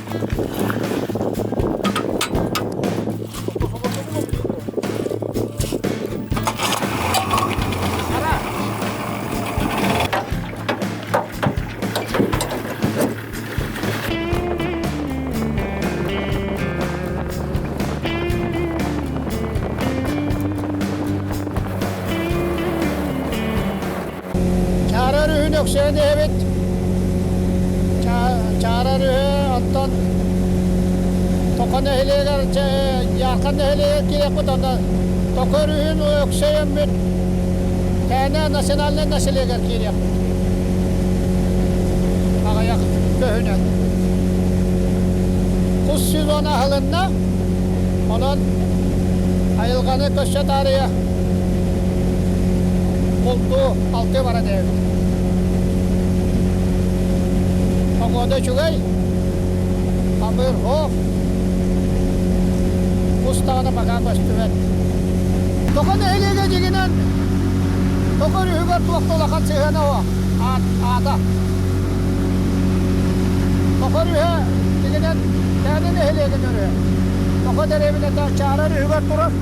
Чаара өрүһүн өксөйөн иһэбит. Чаара өрүһү оттон Токо нэһилиэгэр Дьаархан нэһилиэгэр киириэхпит онно Токо өрүһүн өксөйөммүт Тээнэ национальнай населениегэр киириэхпит. Аҕыйах көһүнэн. Кус сезона аһылынна. Онон айылҕаны көссө таарыйа бултуу алтыы баран эрэбит. Погода үчүгэй, хамыыр суох, кус даҕаны пока көстүбэт. Тоҕо нэһилиэгэ дьиҥинэн Тоҕо өрүһүгэр туох да улахан сыһыана суох аата. Тоҕо өрүһэ дьиҥинэн Тээнэ нэһилиэгин өрүһэ. Тоҕо дэриэбинэтэ Чаара өрүһүгэр турар.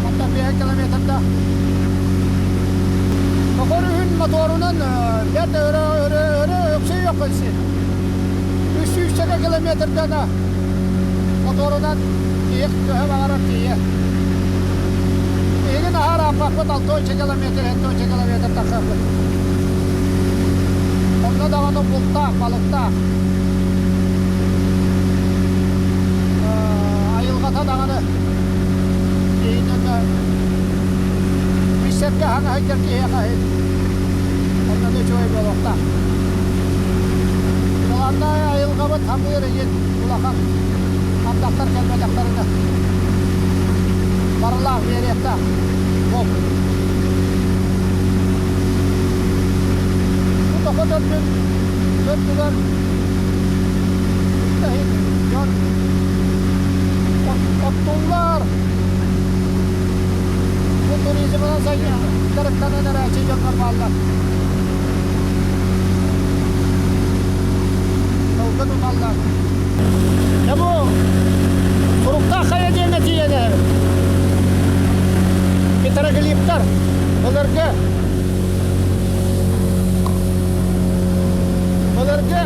Оттон 5 километрда. Тоҕо өрүһүн моторунан бэрт өрө өрө өрө өксөйүөххүн син. 300 километрдан моторунан тиийэ төһө баҕарар тиийэ. Биһиги наһаа ырааппаппыт 6 километр, 7 километр тахсарбыт. Онно даҕаны бултаах, балыктаах. Айылҕата даҕаны киһинэн бисэргэ хаҥа сылдьар киһиэхэ онно да үчүгэй буолуохтаах. Главное айылҕабыт хамыыр игин улахан ардахтар кэлбэтэхтэринэ барылаах биэриэхтээх буол. Бу токо төрдүн төрдүгэр иһин дьон оттуллар. Бу туризмынан дьарыктанан эрээччи дьоннор бааллар. Сылгы туталлар. Дьэ бу Суруктаах хайа диэҥҥэ тиийэн эрэбит. Петроглифтар былыргы былыргы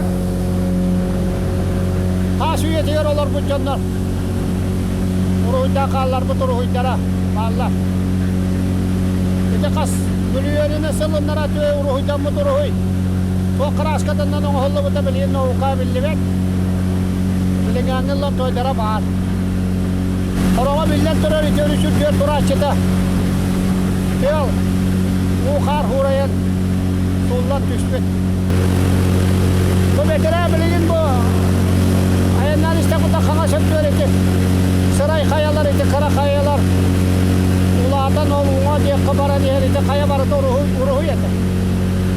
таас үйэтигэр олорбут дьоннор уруһуйдаан хаалларбыт уруһуйдара бааллар. Ити хас мөлүйүөнүнэн сылыннара уруһуйдаммыт уруһуй туох кырааскатынан оҥоһуллубута билигин наука биллибэт. Билиҥҥээҥҥи лотуойдара баар. Хороҕо биллэн турар ити өрүс үрдүгэр турааччыта тыал, уу-хаар хуурайан сууллан түспүт. Бу бэтэрээ билигин бу айаннаан истэхпитэ хаҥас өттүгэр ити сырай хайалар, ити кыра хайалар улаатан ол уҥа диэххэ баран иһэр ити хайа барыта уруһуй, уруһуй этэ.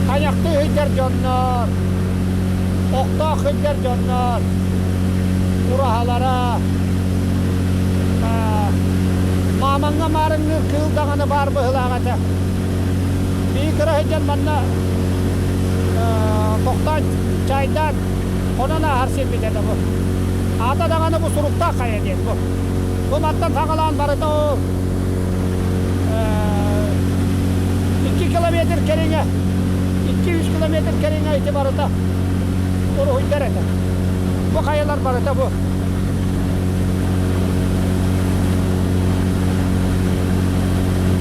Тайахтыы сылдьар дьоннор, охтоох сылдьар дьоннор ураһалара, маамаҥҥа маарыҥныыр кыыл даҕаны баар быһыылаах этэ. Биһи кыра сылдьан манна тохтоон чайдаан онон ааһар сирбит этэ бу. Аата даҕаны бу суруктаах хайа диэн бу. Бу мантан саҕалаан барыта ол 2 километр кэриҥэ, 2-3 километр кэриҥэ ити барыта уруһуйдар этэ. Бу хайалар барыта бу.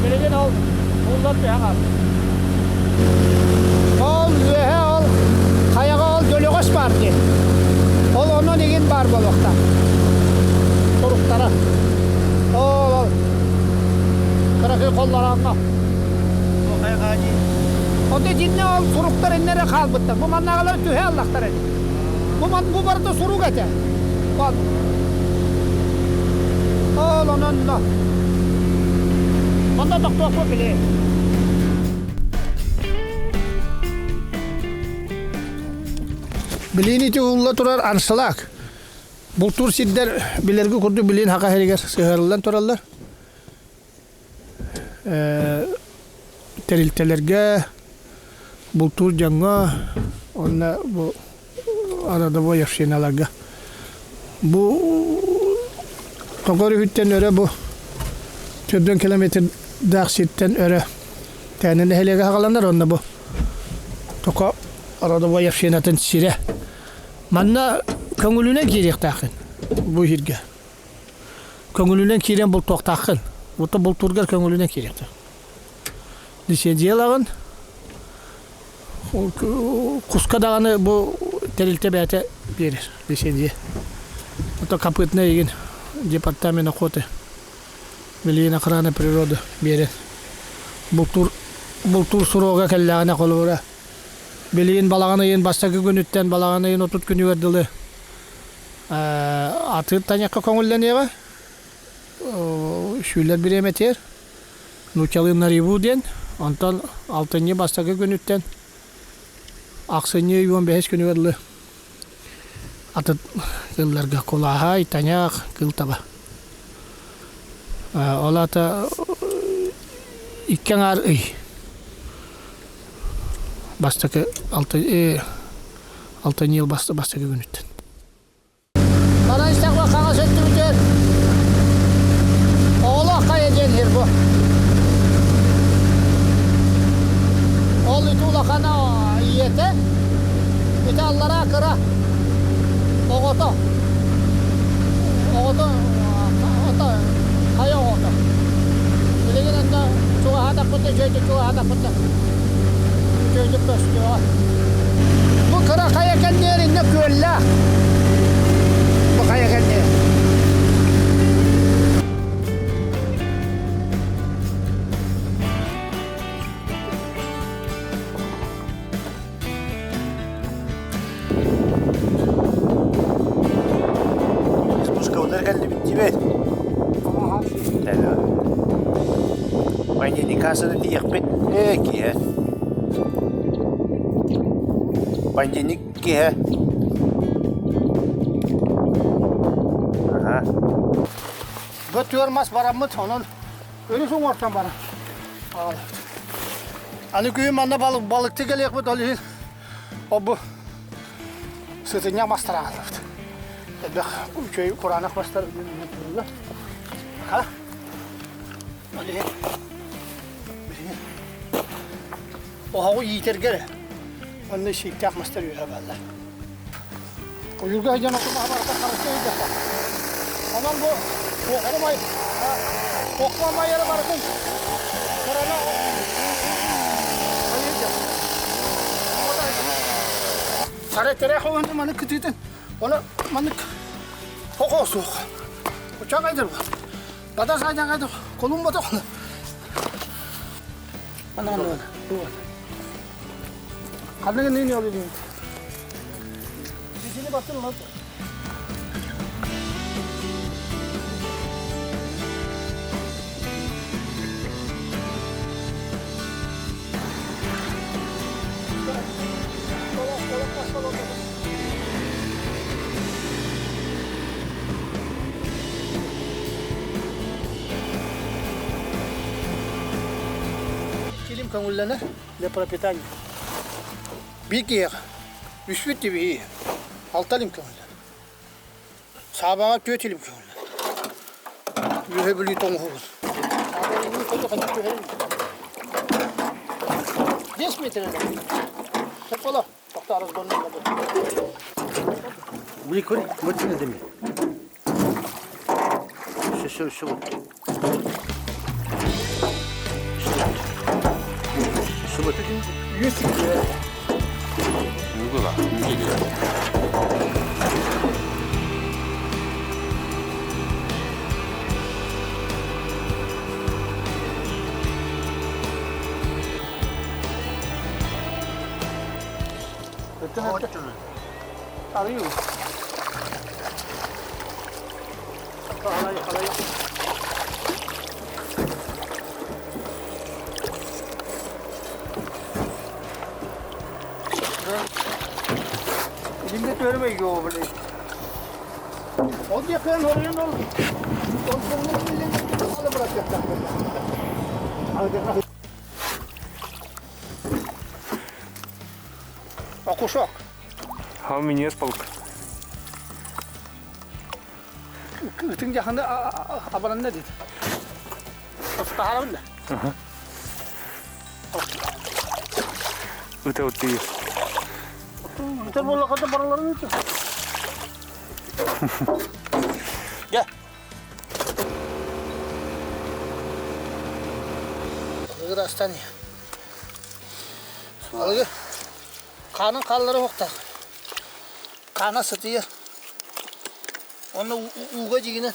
Билигин ол ууллар түһэн хаалла. Ол үөһэ ол хайаҕа ол дөлөҕөс баар диэн. Ол онон игин баар буолуохтаах. Туруктара. Ол ол кыракый холлороонно. Ону итиннэ ол суруктар иннэрэ хаалбыттар. Бу маннааҕылар түһэ аллахтар эти. Бу ман бу барыта сурук этэ. Ол ол онон онно тохтуохпут били. Билиини ити уулла турар аншлаг. Бултуур сирдэр билэргэ курдук билин хака сиригэр сыһыарыллан тураллар. Тэрилтэлэргэ, бултуур дьоҥҥо уонна бу родовой общиналарга. Бу Тоҕо өрүһүттэн өрө бу төрдүөн километрдаах сиртэн өрө Тээнэ нэһилиэгэ аҕаланар онно бу Токо родовой общинатын сирэ. Манна көҥүлүнэн киириэхтээххин бу иһиргэ. Көҥүлүнэн киирэн бултуохтааххын. Бута бултуургар көҥүлүнэн киириэхтээх. Лицензиялаҕын Куска даҕаны бу тэрилтэ бэйэтэ биэрэр лицензия. Ото копытный игин департамент охоты билигин охрана природы биэрэр. Бултуур бултуур суруога кэллэҕинэ холобура билигин балаҕан ыйын бастакы күнүттэн балаҕан ыйын 30 күнүгэр дылы атыыр тайахха көҥүллэниэҕэ сүүлэр бириэмэтигэр нууччалыы Нарибу диэн, онтон алтынньы бастакы күнүттэн ахсынньы 15 күнүгэр дылы атын кыылларга кулааһай, тайах, кыыл таба. Ол аата икки аҥаар ый бастакы алтынньы ыл бастакы күнүттэн. Баран истэххэ хаҥас өттүбүтүгэр оҕолоох хайа диэн сир бу. Ол ити улахана ийэтэ, ити аллараа кыра оҕото. Оҕото ото хайа оҕото. Билигин онно чугаһаатахпыт да үчүгэйдик чугаһаатахпыт да үчүгэйдик көстүөҕэ. Бу кыра хайа кэннигэр иннэ күөллээх. Бу хайа кэннигэр. Спускалар кэллибит диибэт. Понедельникасына тиийэхпит ээ киэһэ. Понедельник киэһэ. Аха. Бу түөр мас бараммыт, онон өрүс уҥуортан баран. Аны күһүн манна балыкты кэлиэхпит, ол иһин ол бу сытынньах мастар аҕаллыбыт. Элбэх үчүгэй кураанах мастар туруллар. Ха? Ол иһин билигин оһоҕу иитэргэ эрэ онно сииктээх мастар үөһэ бааллар. Ойуурга сылдьан оту-маһы барыта харыстыы сылдьахха. Онон бу куохумай куохумай эрэ барытын кырана Сара тирэх уонна маннык кытыытын оны маннык хохоо суох. Учаҕайдыр Бата сайдаҕайдыр колун ботох. Ана ана Ханныгы нini oluyor? Dizini batırın lan. Килим көҥүллэнэр для пропитания. Биир киһиэхэ үспүт тибиһи алта илим көҥүллэнэр. Саабаҕа түөрт илим көҥүллэнэр. Үөһэ Бүлүү тоҥуһугун. 5 метр Сөп Тоқтар Бuli вот не дemi. Все, все, все вот. Все вот. 누구가? 움직여. Арыйыы. Халай, халай. Elimde törme yiyor böyle. Ол диэххин оройун ол ол быратыахтаах. Окушок. How many years полк? Ытыҥ дьаханы абаранна диит. Таһаарабын да. Ыта ыттыы. Ыта буоллахата бараларын ыты. Gel. Ырастан. Алыгы. Хаанын хааллара уохтаах. Хаана сытыйар. Онно ууга дьигинэн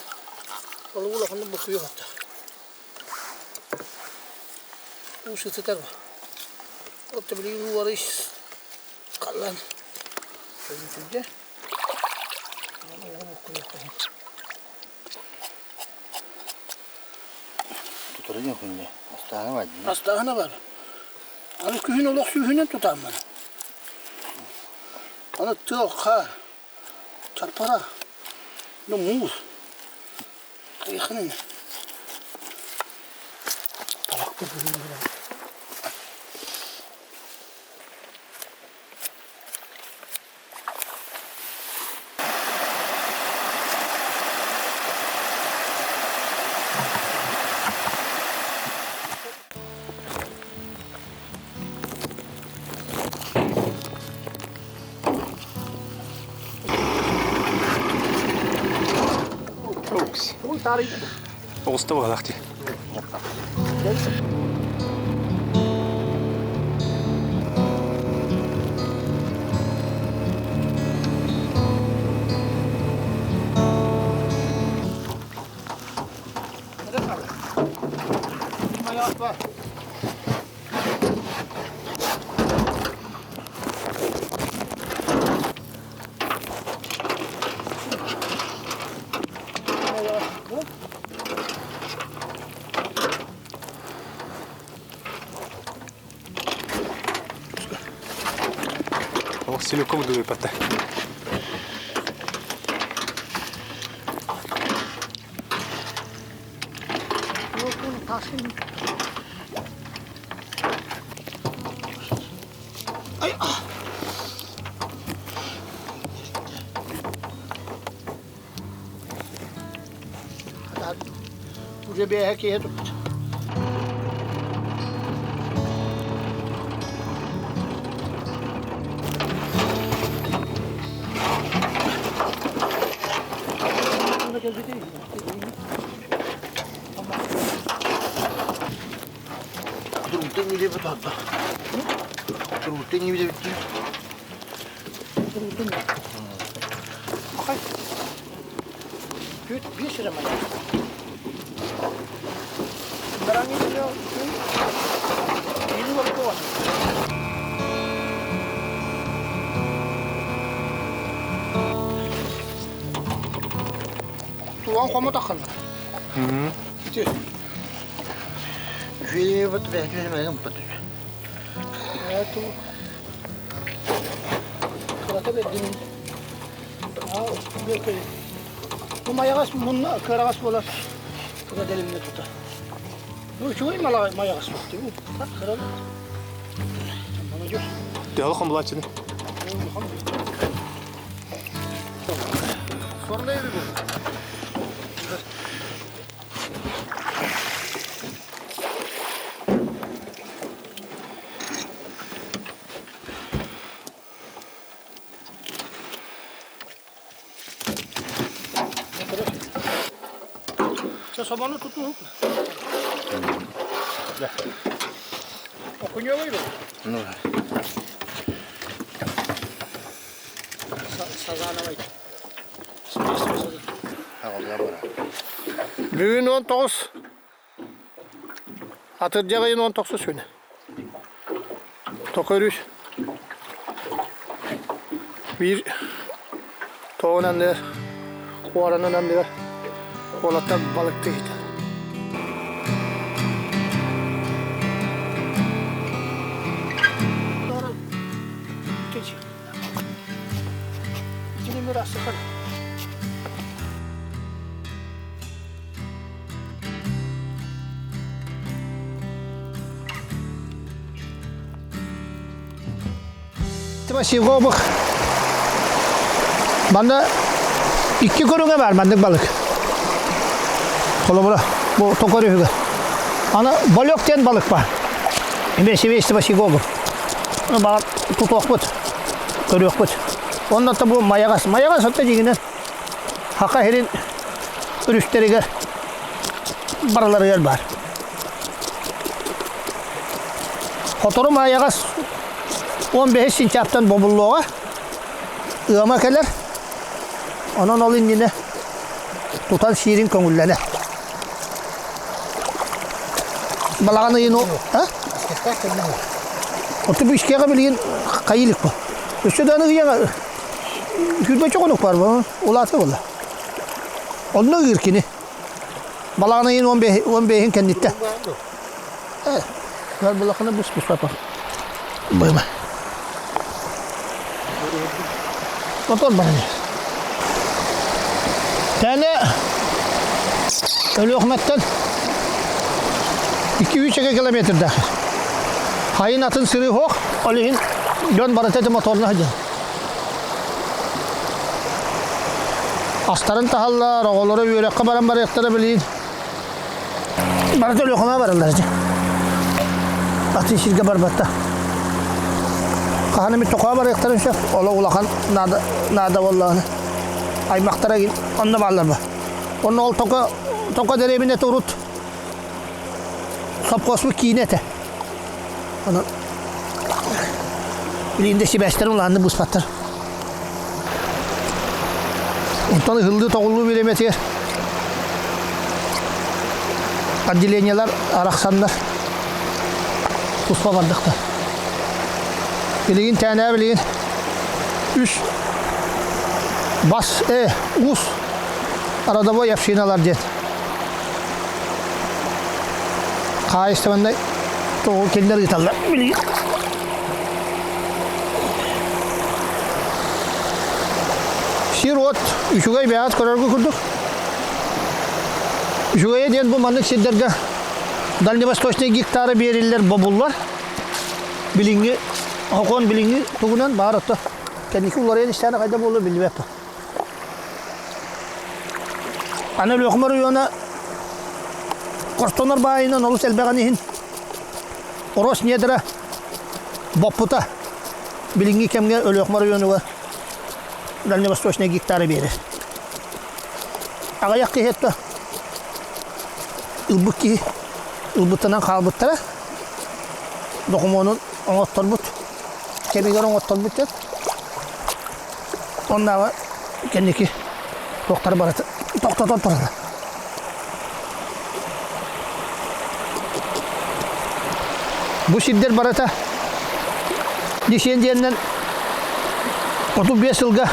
ол улаханнык буккуйуох уохтаах. Уу сытытар Отто билигин уу арый халлаан өлүтүрдэ. Ууга буккуйуохха иһин. Тутары диэн күннэ. Астааһына бар дии. Астааһына бар. Аны күһүн олох сүүһүнэн тутааммын. Аны тыал, хаар, чаппара, ну муус. Кыйахын ини. Талахпы бүгүн Оҕуста баҕалаах дии. Олох селеком дуйпатта. Уже бэйэ киһи туппут. Тургутан ньиде бутарда. Тургутан ньиде бүттү. Ахай. Түт бес эрэ Туан хомо тахаллар. Ити. Үчүгэй бут бэйэтэ мэгин бут. Ту. Кырата бердим. Аа, бөкөй. Бу майаҕас мунна кыараҕас буолар. Кыра дэлимне тута. Ну, үчүгэй майаҕас суох дии. Кыра. Молодежь. Төһө улахан булааччыны? Сорнай бу. Чэ, собону тутуу. Окуньовый бу. Ну, Сазановай. аҕалла бара. Бүгүн 19 Атырдьах ыйын 19 күнэ. Токөрүс биир тоҕун анныгар, уоранын анныгар уолаттар балыктыы иһитэр. Спасибо. Манна икки көрүҥэ баар маннык балык. Холобура, бу токор үһүгэр. Аны болек диэн балык баар. Эмиэ семейство сигогов. Баар тутуохпут, көрүөхпүт. Онно бу майаҕас. Майаҕас отто дьиҥинэн Хака сирин өрүстэригэр барыларыгар баар. Хотору майаҕас 15 сентябрьтан бобуллуоҕа. Ыама кэлэр. Онон ол иннинэ тутан сиирин көҥүллэнэр. Балаҕан ыйын а? Оту бу искэҕэ билигин хайыылык бу. Өссө даҕаны ыйаҕа Сүүрбэччэ хонук бар бу, улаата буолла. Онно ыыр кини. Балаҕан ыйын 15-ин кэнниттэн. Э, балахана бус бус папа. Быма. Мотор бар. Тәне Өлүөхүмэттэн 2-3 километрдаах. Хайын атын сырыы суох, ол иһин дьон барыта ити моторна сылдьар. Астарын таһаллар, оҕолоро үөрэххэ баран барыахтара билигин. Барыта Өлүөхүмэ бараллар дьэ. Атын сиргэ барбатта. Хаһан эмит токоо барыахтарын сөп, олох улахан наада, наада буоллаҕына. Аймахтара онно бааллар ба. Онно ол токо, токо дэриэбинэтэ урут сопхуоспут киинэ этэ. Онон билигин да сибээстэрин улааннык быспаттар. Онтон ыһыллыы-тоҕуллуу бириэмэтигэр отделениелар арахсаннар туспа бардахтар. Билигин тээнээ билигин үс бас э уус родовой общиналар диэн хаһаайыстыбаннай тоҕу кинилэр ыыталлар билигин. Сир-уот үчүгэй бэйэҕит көрөргө курдук. Үчүгэйэ диэн бу маннык сирдэргэ дальневосточный гектары биэриллэр бобуллар. Билиҥҥи хокон билиҥҥи тугунан баар отто кэнники уларыйан истэҕинэ хайда буолуо биллибэт. Аны Өлүөхүмэ оройуона хостонор баайынан олус элбэҕин иһин Роснедра боппута билиҥҥи кэмҥэ Өлүөхүмэ оройуонугар дальневосточный гектары биэрэр. Аҕыйах киһи өттө ылбыт киһи ылбытынан хаалбыттара. Докумуонун оҥотторбут, кэмигэр оҥотторбут диэн. Оннааҕы кэнники туохтар барыта тохтотон тураллар. Бу сирдэр барыта Десен диэннэн 35 сылга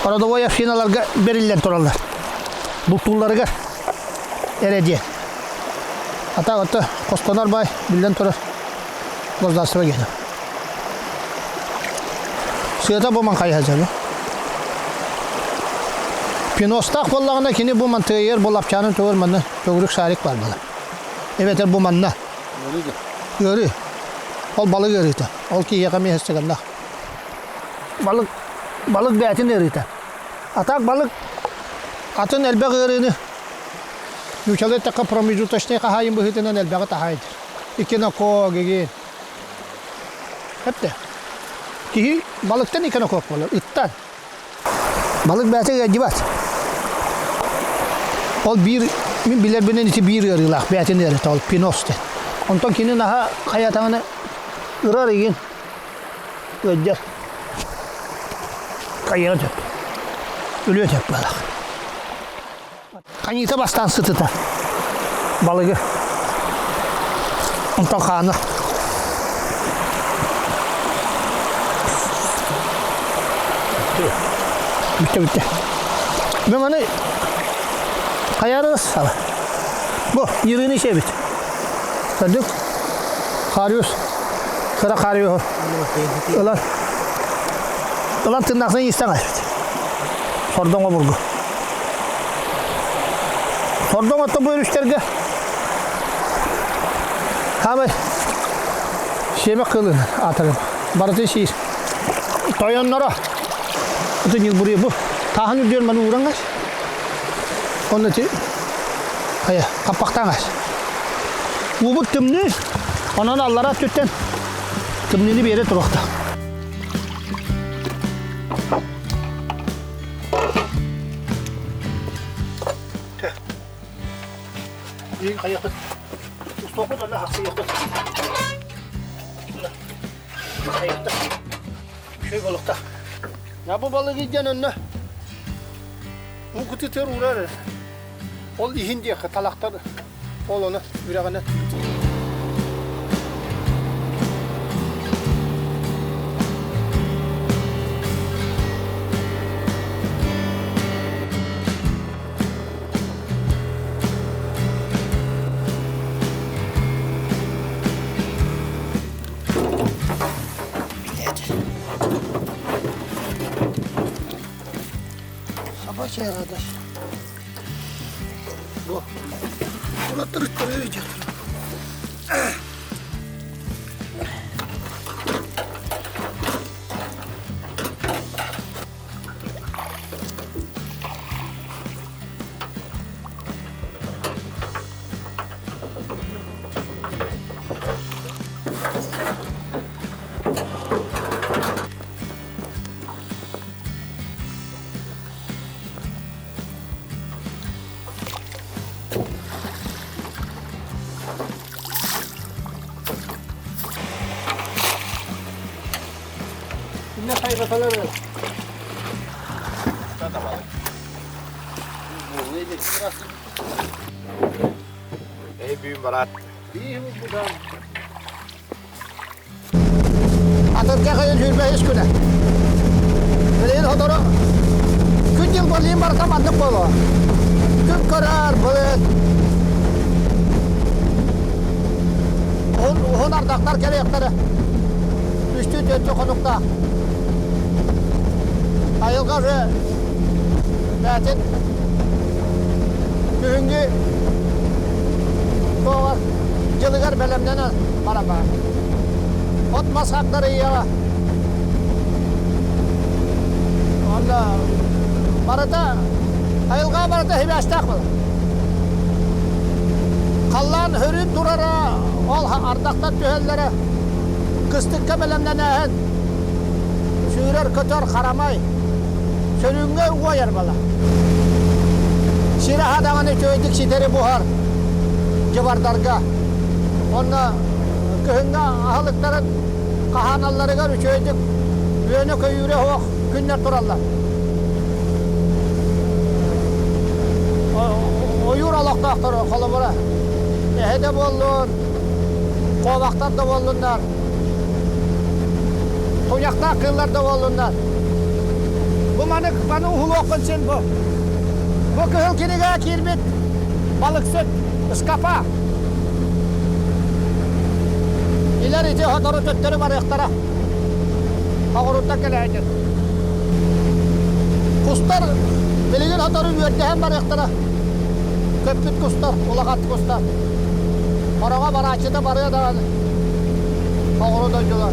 родовой общиналарга бэриллэн тураллар. Бултуулларыгар эрэ диэн. Ата ото хостонор бай биллэн турар государство гена. Сыата бу маҥхайа дьоно. Пиностаах буоллаҕына кини бу мантыйар бу лапчаанын тугар манна төгүрүк шарик баар буолар. Эбэтэр бу манна. Ыарыы. Ол балык ыарыыта. Ол киһиэхэ эмиэ сыганнах. Балык балык бээтин ыарыыта. А так балык атын элбэх ыарыыны нуучалыы эттэххэ промежуточный хаһаайын быһыытынан элбэҕи таһаайдыр. Икинокок игин. Эптэ. Киһи балыктан икинокок буолар, ыттан. Балык бэйэтэ ыалдьыбат. Ол биир, мин билэрбинэн ити биир ыарыылаах, бэйэтин ыарыыта, ол пинос диэн. Онтон кини наһаа хайатаҕына ырар игин ыалдьар. Хайыа сөп. Өлүө сөп буолар. Ханьыыта бастаан сытыта балыгы. Онтон хааны. Бүттэ бүттэ. Мен маны хайарыс сала. Бу ньырыыны ишебит. Көрдүк. Хариус. Кыра хариуһу. Ылан. Ылан тыннахсын истэн айбыт. Сордоҥ обургу. Сордоҥ отто бу өрүстэргэ хаамай сиэмэх кыылын аатырын барытын сиир. Тойонноро ити ньылбырыы бу. Тааһын үрдүөр маны ууран гас. Онно ти хайа хаппахтаан гас. Уубут тымныы, онон аллара өттүттэн тымныыны биэрэ туруохта. Биир хайахпыт устуохпут уонна хахсыйыахпыт. Хайахта. Үчүгэй болуохтаах. Бу балыгы диэн онно уу кытытыгар уурар. Ол иһин диэххэ талахтар ол ону үрэҕинэн. Собачья радость. Бу. Уратырыттары өйдүөхтэр. Инне хайбаталар Эй бүүн барат. Атырдьах ыйын 25 күнэ. Билигин сотору күн-дьыл боллиин барыта маннык буолуо. Күн көрөр, былыт. Уһун, уһун ардахтар кэлиэхтэрэ. Үстүү түөртүү хонуктаах. Айылҕа уже бээтин күһүҥҥү туоҕар дьылыгар бэлэмнэнэн баран баар. От-мас хагдарыйыаҕа. Онно барыта айылҕа барыта сибээстээх буолар. Халлаан хөрүүн турара, ол ардахтар түһэллэрэ, кыстыкка бэлэмнэнээһин, сүүрэр-көтөр харамай, сөрүүҥҥэ уойар бала. Сир аһа даҕаны үчүгэйдик ситэри буһар дьыбардарга. Онно кыһыҥҥы аһылыктарын хаһааналларыгар үчүгэйдик үөнэ-көйүүрэ суох күннэр тураллар. Ойуур олохтоохторо холобура эһэ да буоллун, куобахтар да буоллуннар, туйахтаах кыыллар да буоллуннар. Бу маны маны уһулуоххун син бу. Бу кыһыл кинигэ киирбит балыксыт ыскапа. Илэр ити сотору төттөрү барыахтара. Оҕуруттан кэлээччи. Кустар билигин сотору үөрдэһэн барыахтара. Көппүт кустар, улахан кустар. Хороҕо барааччыта барыа даҕаны. Оҕуру дойдулар.